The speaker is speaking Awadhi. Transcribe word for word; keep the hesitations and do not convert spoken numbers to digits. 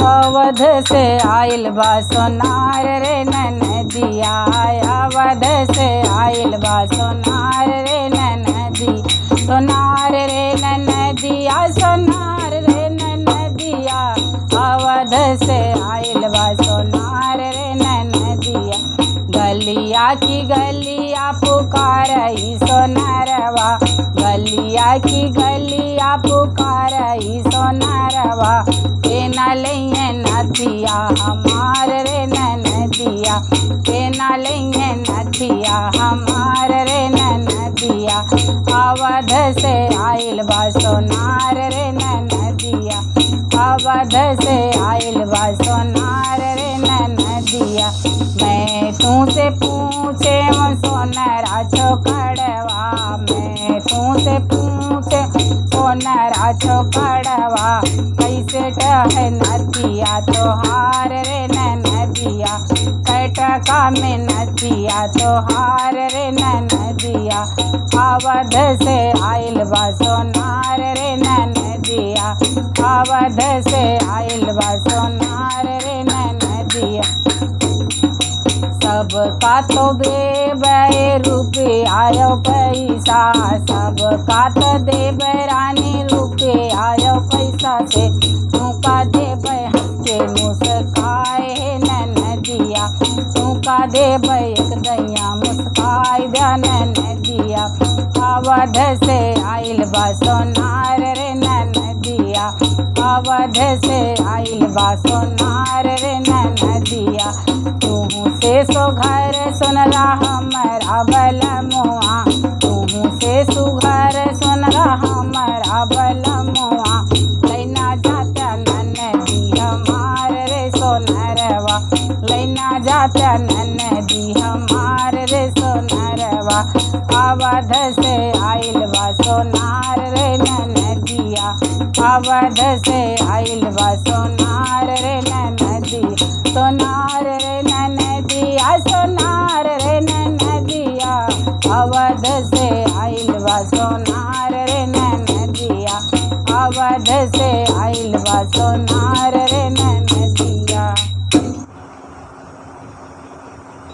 अवध से आइल बा सोनार रे ननदिया, अवध से आइल बा सोनार रे ननदी, सोनार रे ननदिया, सोनार रे ननदिया, अवध से आइल बा सोनार रे ननदिया। गलिया की गलिया पुकारई सोनरवा, गलिया की गलिया पुकारई सोनरवा, के ना लइहे नथिया हमार रे ननदिया, के ना लइहे नथिया हमार रे ननदिया। अवध से आइल बा सोनार रे ननदिया, अवध से आइल बा सोनार रे ननदिया। मैं तू से पूछे वो सोनरा चोकड़वा, मैं तू से पूछे सोनरा चोकड़वा, कैसे टहे नथिया तोहार रे ननदिया, कैटका में नथिया तोहार रे ननदिया। अवध से आइल बा सोनार रे ननदिया, अवध से आइल बा सोनार रे ननदिया। सबका तो देबे रुपया आयो पैसा, सबका तो देबे रानी रुपया आयो पैसा से, तू का देबे हंस के मुस्काए हे ननदिया, तू का देबे एक दैया मुस्काए द्या ननदिया। अवध से आइल बा सोनार रे ननदिया, अवध से आइल बा सोनार रे ननदिया। तू से सुघर सोनरा हमर बलमुआ, तू से सुघर सोनरा हमर बलमुआ। लइना जाता ननदी हमार रे सोनरवा, लइना जाता ननदी हमार रे सोनरवा। अवध से आइल बा सोनार रे ननदिया, अवध से आइल बा सोनार रे ननदी, सोनार रे ननदिया, सोनार रे ननदिया। अवध से आइल बा सोनार रे ननदिया, अवध से आइल बा सोनार